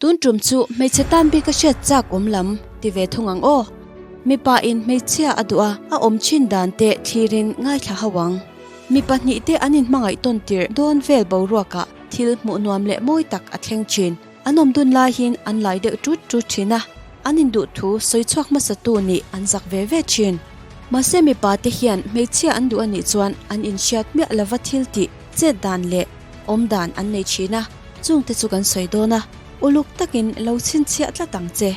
Tun tum chu hmeichhe tan bik a hriat chak awm lam ti ve thung ang aw. Mipa in hmeichhia a duh a, a awm thin dan te thlirin ngaithla ho ang. Mi pahnih te an inhmangaih tawn tirh dawn vel boruakah thil hmuh nuam leh mawi tak a thleng thin. An awm dun laiin an lai deuh tut tut thin a, an induh thu sawi chhuak hmasatu nih an zak ve ve thin. Mahse mipa te hian hmeichhia an duh a nih chuan an inhriat miah lova thil tih chet dan leh awm dan an nei thin a, chungte chu kan sawi dawn a, uluk takin lo chhinchhiah tlat ang che.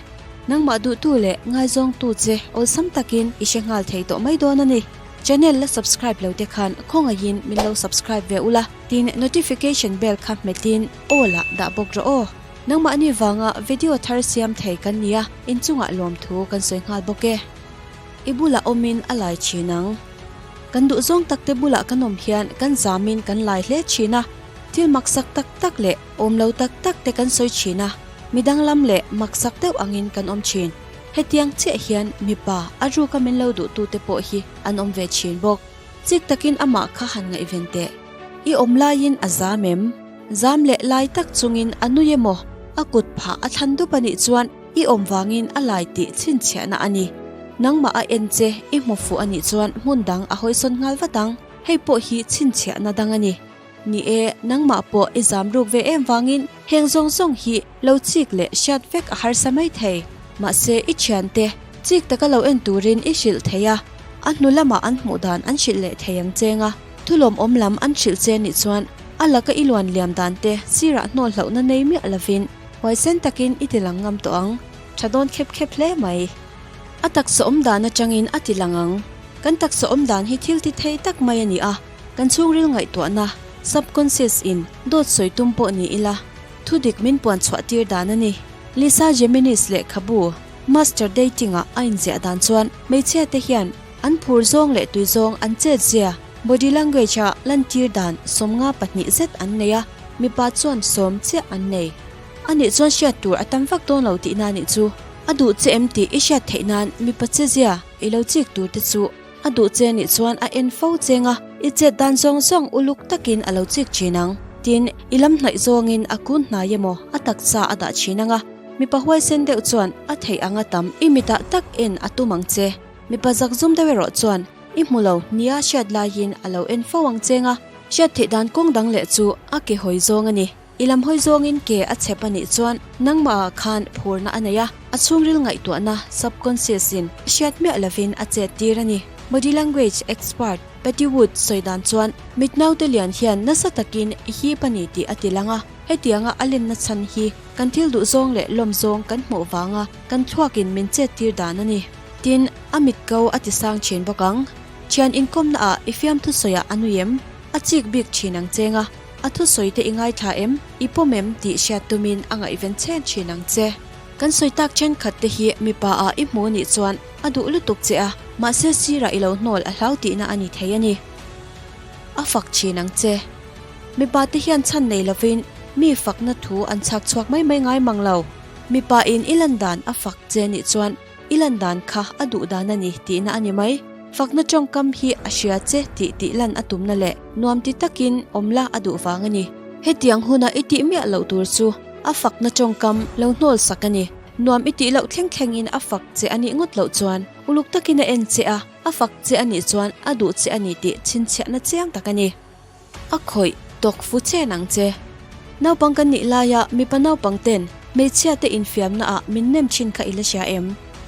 Nangmah duhtu leh ngaizawngtu che awlsam takin i hre nghal thei tawh mai dawn a ni. Channel la subscribe lo te khan khawngaihin min lo subscribe ve ula, tin notification bell kha hmetin all ah dah bawk rawh aw. Nangmahni vanga video thar siam thei kan nia, inchungah lawmthu kan sawi nghal bawk e. I bulah awmin a lai thin ang. Kan duh zawng takte bulah kan awm hian kan zamin kan lai hle thin a, thil maksak tak tak leh awm lo tak tak te kan sawi thin a, mi danglam leh maksak deuh angin kan awm thin. Hetiang chiah hian mipa a ruka min lo duhtute pawh hi an awm ve thin bawk. Chik takin amah kha han ngaihven teh. I awm laiin a zam em? Zam leh lai tak chungin a nui emaw? A kut phah a thlan dup a nih chuan I awm vangin a lai tih chhinchhiahna a ni. Nangmah a en che i hmu fuh a nih chuan hmun dang a hawisawn nghal vat ang. Hei pawh hi chhinchhiahna dang a ni. Ni e, nangmah pawh i zam ruk ve em vangin heng zawng zawng hi lo chik leh hriat vek a harsa mai thei. Mahse i thiante chik taka lo en turin i hrilh thei a, a hnu lamah an hmuh dan an hrilh leh thei ang cheng a, thulawmawm lam an hrilh che nih chuan a laka i luan liam dan te sirah hnawl hlauhna nei miah lovin Huaisen takin i ti lang ngam tawh ang. Tha dawn khep khep hle mai. A taksa awm dan atangin a ti lang ang. Kan taksa awm dan hi thil ti thei tak mai a ni a, kan chhungril ngaihtuahna, subconscious, in dawt sawi tum pawh ni ila, thu dik min puan chhuah tir dan a ni. Lisa Geminis lehkhabu Master Dating-ah a inziah dan chuan hmeichhia te hian an phur zawng leh tui zawng an chet zia, body language-a lantir dan 52 zet an nei a, Mipa chuan sawm chiah an nei. Anih chuan hriat tur a tam vak dawn lo tihna anih chu. A duh che em tih i hriat theih nan mipa che zia i lo chik tur te chu a duh che anih chuan a en fo cheng a, i chet dan zawng zawng uluk takin a lo chik thin ang. Tin, i lam hnaih zawngin a kun hnai emaw a taksa a dah thin ang a, mipa huaisen deuh chuan a theih anga tam i mitah tak en a tum ang che. Mipa zakzum deuh erawh chuan I hmu lo, nia hriat laiin a lo en fo ang cheng a, hriat theih dan kawng dang leh chu a ke hawi zawng a ni. I lam hawi zawngin ke a chep a nih chuan nangmahah khan phurna a nei a, a chhungril ngaihtuahna, subconscious, in hriat miah lovin a chet tir a ni. Body language expert Patty Wood sawi dan chuan mit naute lian hian nasa takin i hip a ni tih a ti lang a, hetianga a lenna chhan hi kan thil duh zawng leh lawm zawng kan hmuh vanga kan thluakin min chet tir dan a ni. Tin, a mit ko a ti sang thin bawk ang. Thian inkawmna ah i fiamthu sawiah a nui em? A chik bik thin ang cheng a, a thusawi te i ngaithla em? I pawm em? tih hriat tumin a ngaihven chen thin ang che. Kan sawi tak thenkhat te hi mipa ah i hmu nih chuan a duh lutuk che a, mahse sirah i lo hnawl a hlau tihna a ni thei a ni. A fak thin ang che. Mipa te hian chhan nei lovin mi fakna thu an chhak chhuak mai mai ngai mang lo. Mipa in i lan dan a fak che nih chuan I lan dan kha a duh dan a ni tihna a ni mai. Fakna tawngkam hi a hria che tih tih lan a tumna leh nuam ti takin awm la a duh vang a ni. Hetiang huna i tih miah loh tur chu a fakna tawngkam lo hnawl sak a ni. Nuam i tih loh thleng thlengin a fak che a nih ngawt loh chuan uluk takin a en che a, a fak che a nih chuan a duh che a ni tih chhinchhiahna chiang tak a ni. A khawih tawk fu chen ang che. Naupang kan nih laia mipa naupang ten hmeichhia te infiamna ah min nem thin kha i la hria em?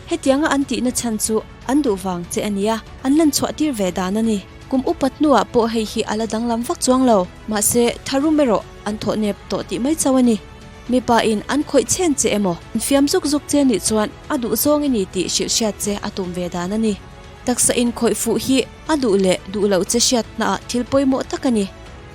Hetianga an tihna chhan chu an duh vang che a nia, an lan chhuah tir ve dan a ni. Kum upat hnuah pawh hei hi a la danglam vak chuang lo, mahse tharum erawh an thawh nep tawh tih mai chauh a ni. Mipa in an khawih chen che emaw, infiam zuk zuk che nih chuan a duh zawng i ni tih hrilh hriat che a tum ve dan a ni. Taksa inkhawih fuh hi a duh leh duh loh che hriatnaah thil pawimawh tak a ni.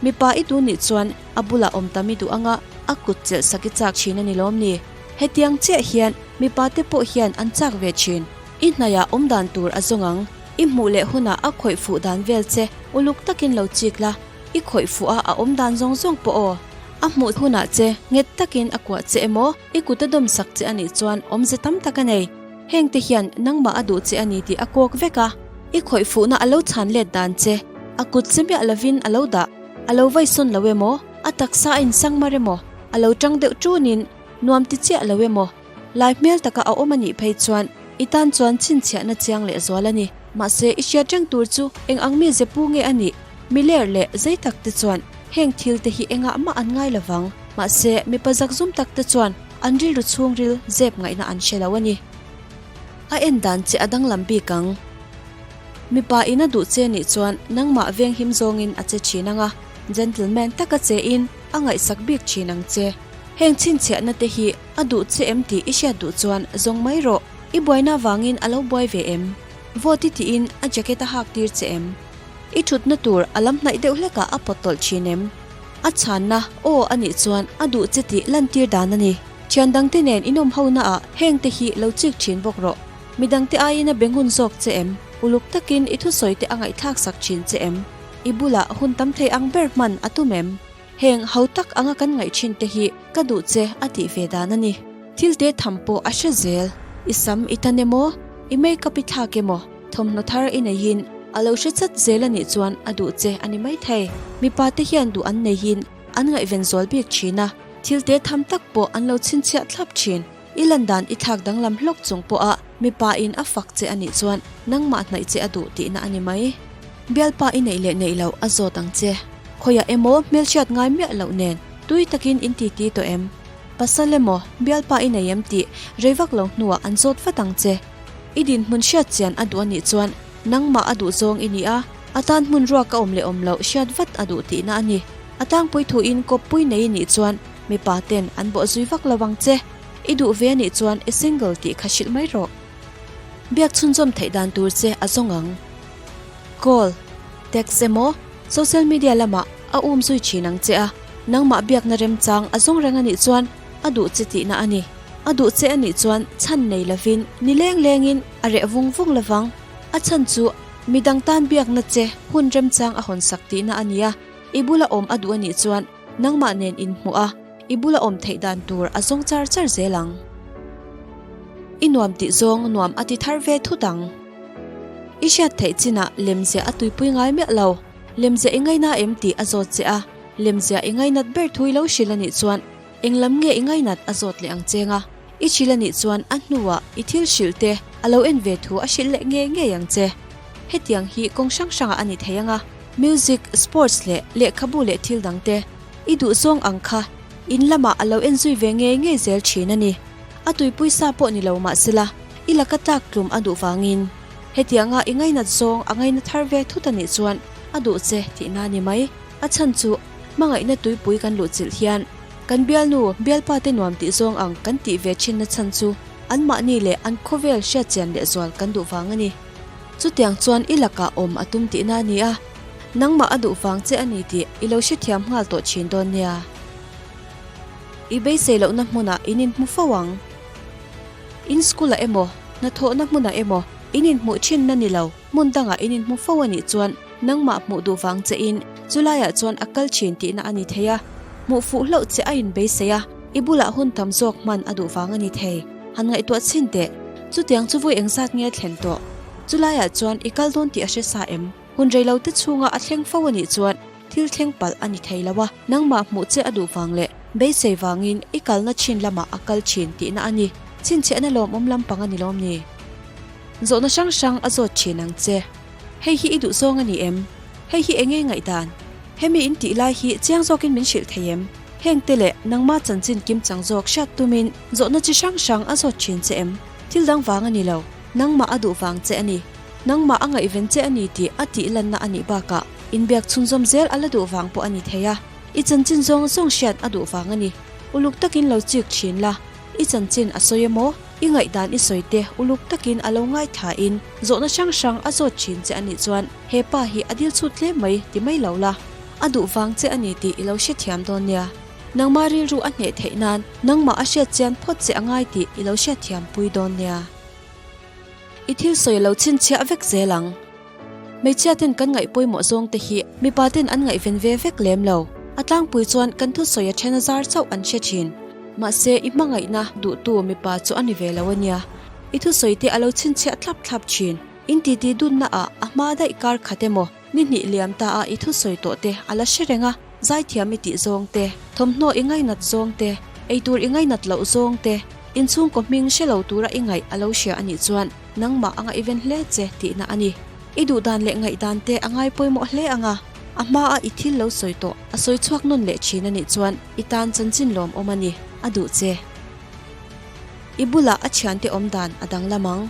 Mipa i duh nih chuan a bulah awm tam i duh anga a kut chelh sak i chak thin a ni lawm ni? Hetiang chiah hian mipa te pawh hian an chak ve thin. I hnaiah awm dan tur a zawng ang. I hmuh leh hunah a khawih fuh dan vel che uluk takin lo chik la, i khawih fuh a a awm dan zawng zawng pawh aw. A hmuh hunah che nghet takin a kuah che emaw i kut a dawm sak che a nih chuan awmze tam tak a nei. Heng te hian nangmah a duh che a ni tih a kawk vek a, i khawih fuhna a lo chhan let dan che, a kut che miah lovin a lo dah, a lo vaisawn lo emaw, a taksa a insang mar emaw, a lo tang deuh tunin. Nuam ti chiah lo emaw? Lai hmel taka a awm a nih phei chuan i tan chuan chhinchhiahna chiang leh zual a ni. Mahse, i hriat reng tur chu eng ang mi ze pu nge a nih? Mi ler leh zei tak te chuan heng thil te hi engah mah an ngai lovang. Mahse, mipa zakzum tak te chuan an rilru chhungril zep ngaihna an hre lo a ni. A en dan che a danglam bik ang. Mipa in a duh che nih chuan nangmah venghim zawngin a che thin ang a, gentleman taka che in a ngaihsak bik thin ang che. Heng chhinchhiahna te hi a duh che em tih i hriat duh chuan zawng mai rawh. I buaina vangin a lo buai ve em? Vote i tiin a jacket a hak tir che em? I thutna tur a lam hnaih deuh hlekah a pawt tawlh thin em? A chhanna, Aw a nih chuan a duh che tih lantir dan a ni. Thian dangte nen inawm hona ah heng te hi lo chik thin bawk rawh. Midangte aiin a be ngun zawk che em? Uluk takin i thusawi te a ngaihthlak sak thin che em? I bulah hun tam thei ang ber hman a tum em? Heng ho tak anga kan ngaih thin te hi ka duh che a tih ve dan a ni. Thil te tham pawh a hre zel. I sam i tan emaw, i makeup i thlak emaw, thawmhnaw thar i neihin a lo hre chat zel a nih chuan a duh che a ni maithei. Mipa te hian duh an neihin an ngaihven zual bik thin a, thil te tham tak pawh an lo chhinchhiah thlap thin. I lan dan i thlak danglam hlawk chung pawha mipa in a fak che a nih chuan nangmah hnaih che a duh tihna a ni mai. Bialpa i neih leh neih loh a zawt ang che. Khawiah emaw hmelhriat ngai miah loh nen tui takin in titi tawh em? Pasal emaw bialpa i nei em tih rei vak lo hnuah an zawt vat ang che. I dinhmun hriat chian a duh a nih chuan nangmah a duh zawng i ni a, a tan hmun ruak a awm leh awm loh hriat vat a duh tihna a ni. A tlangpui thuin kawppui nei i nih chuan mipa ten an bawh zui vak lo ang che. I duh ve a nih chuan i single tih kha hrilh mai rawh. Biak chhunzawm theih dan tur che a zawng ang. Call, text emaw social media lamah a um zui thin ang che a, nangmah biakna remchang a zawng reng a nih chuan a duh che tihna a ni. A duh che a nih chuan chhan nei lovin ni leng lengin a reh vung vung lovang. A chhan chu midang tan biakna che hun remchang a hawnsak tihna a ni a, i bula awm a duh a nih chuan nangmah nen inhmuh a, i bula awm theih dan tur a zawng char char zel ang. I nuam tih zawng nuam a ti thar ve thut ang. I hriat theih chinah lemziah a tuipui ngai miah lo. Lemziah i ngaina em tih a zawt che a, lemziah i ngainat ber thu i lo hrilh a nih chuan eng lam nge i ngainat a zawt leh ang cheng a. I hrilh a nih chuan a hnuah i thil hrilh te a lo en ve thu a hrilh leh ngei ngei ang che. Hetiang hi kawng hrang hrangah a ni thei ang a, music, sports leh lehkhabu leh thil dang te i duh zawng ang kha in lamah a lo en zui ve ngei ngei zel thin a ni. A tuipui sa pawh ni lo mahsela i laka tlak tlum a duh vangin hetianga i ngainat zawng a ngaina thar ve thut a nih chuan a duh che tihna a ni mai. A chhan chu hmangaihna tuipui kan luhchilh hian kan bialnu bialpa te nuam tih zawng ang kan tih ve thinna chhan chu anmahni leh an khawvel hriatchian lehzual kan duh vang a ni. Chutiang chuan i lakah awm a tum tihna a ni a, nangmah a duh vang che a ni tih i lo hrethiam nghal tawh thin dawn nia. I beisei lohna hmunah in inhmu fo ang. In school-ah emaw, hnathawhna hmunah emaw in inhmuh thinna ni lo, hmun dangah in inhmu fo a nih chuan nangmah hmuh duh vang chein chulaiah chuan a kal thin tihna a ni thei a. Hmuh fuh hlauh che a inbeisei a, i bulah hun tam zawk hman a duh vang a ni thei. Han ngaihtuah chhin teh, chutiang chu vawi engzat nge a thlen tawh? Chulaiah chuan i kal dawn tih a hre sa em? Hun reilote chhunga a thleng fo a nih chuan thil thleng palh a ni thei lo a, nangmah hmuh che a duh vang leh beisei vangin i kalna chin lamah a kal thin tihna a ni. Chhinchhiahna lawmawm lampang a ni lawm ni? Zawhna hrang hrang a zawt thin ang che. Hei hi i duh zawng a ni em? Hei hi enge ngaihdan? Hemi in tih lai hi chiang zawkin min hrilh thei em? Heng te leh nangma chanchin kim chang zawk hriat tumin zawhna chi hrang hrang a zawt thin che em? Thil dang vang a ni lo, nangmah a duh vang che a ni. Nangmah a ngaihven che a ni tih a tih lanna a nih bakah inbiak chhunzawm zel a la duh vang pawh a ni thei a, i chanchin zawng zawng hriat a duh vang a ni. Uluk takin lo chik thin la, i chanchin a sawi emaw, i ngaihdan i sawi te uluk takin a lo ngaithlain zawhna hrang hrang a zawt thin che a nih chuan he pa hi a dil chhut hle mai ti mai lo la, a duh vang che a ni tih i lo hrethiam dawn nia. Nangmah rilru a hneh theih nan nangmah a hriat chian phawt che a ngai tih i lo hriatthiam pui dawn nia. I thil sawi lo chhinchhiah vek zel ang. Hmeichhia ten kan ngaih pawimawh zawng te hi mipa ten an ngaihven ve vek lem lo. A tlangpui chuan kan thusawi a then a zar chauh an hre thin. Mahse i hmangaihna duhtu mipa chu a ni ve lo a nia. I thusawi te a lo chhinchhiah thlap thlap thin. In titi dunna ah a hma daih kar khat emaw ni hnih liam ta a i thusawi tawh te a la hre reng a, zaithiam i tih zawng te, thawmhnaw i ngainat zawng te. Eitur i ngainat loh zawng te, inchhungkaw hming hre lo tura i ngaih a lo hria a nih chuan nangmah a ngaihven hle che tihna a ni. I duhdan leh ngaihdan te a ngai pawimawh hle ang a, a hmaa i thil lo sawi tawh a sawi chhuak nawn leh thin a nih chuan i tan chanchin lawmawm a ni, a duh che. I bulah a thiante awm dan a danglam ang.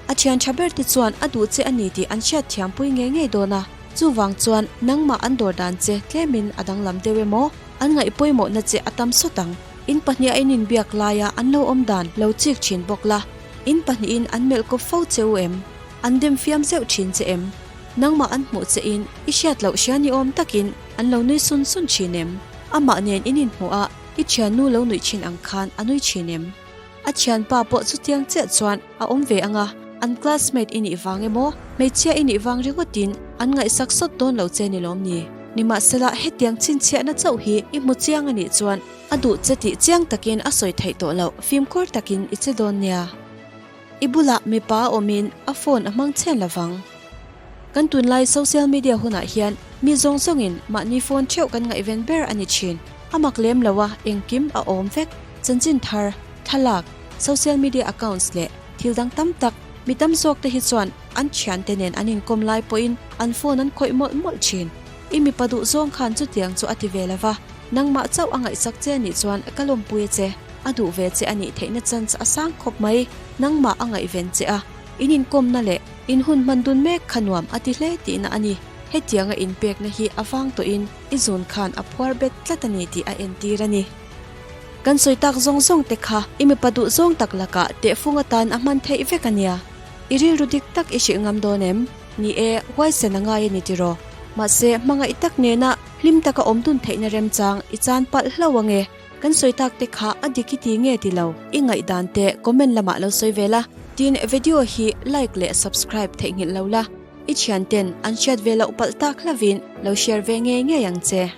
A thian tha ber te chuan a duh che a ni tih an hriat thiampui ngei ngei dawn a, chuvang chuan nangmah an dawr dan che tlemin a danglam deuh emaw, an ngaih pawimawhna che a tam sawt ang. In pahniha in inbiak laia an lo awm dan lo chik thin bawk la, in pahnihin an melh kawp fo che u em? An dem fiam zeuh thin che em? Nangmah an hmuh che in i hriat loh hria ni awm takin an lo nui sun sun thin em? Amah nen in inhmuh a, i thiannu lo nuih thin ang khan a nui thin em? A thianpa pawh chutiang chiah chuan a awm ve ang a, an classmate i nih vang emaw, hmeichhia i nih vang ringawtin an ngaihsak sawt dawn lo che ni lawm ni? Nimahsela, hetiang chhinchhiahna chauh hi i hmu chiang a nih chuan a duh che tih chiang takin a sawi theih tawh loh, fimkhur takin i che dawn nia. I bulah mipa a awmin a phone a hmang chhen lo vang. Kan tunlai social media hunah hian mi zawng zawngin mahni phone theuh kan ngaihven ber a ni thin. A mak lem lo a, engkim a awm vek. Chanchin thar, thlalak, social media accounts leh thil dang tam tak mi tam zawk te hi chuan an thiante nen an inkawm lai pawhin an phone an khawih mawlh mawlh thin. I mipa duh zawng khan chutiang chu a ti ve lo va, nangmah chauh a ngaihsak che anih chuan ka lawmpui a che, a duh ve che anih theihna chance a sang khawp mai, nangmah a ngaihven che a, in inkawmna leh in hun hman dun mek kha nuam a ti hle tihna a ni. Hetianga inpekna hi a vang tawhin i zun khan a phuar bet tlat a ni tih a entir a ni. Kan sawi tak zawng zawng te kha i mipa duh zawng tak lakah tehfung atan a hman theih vek a nia. I rilru dik tak i hrih ngam dawn em? Ni e, huaisen a ngai a ni tiraw? Mahse, hmangaih tak nena hlim taka awm dun theihna remchang i chan palh hlauh ang e. Kan sawi tak te kha a dik i ti nge ti lo? I ngaihdan te comment lamah lo sawi ve la. Tin, video hi like leh subscribe theihnghilh lo la. I thianten an hriat ve loh palh tak hlavin lo share ve ngei ngei ang che.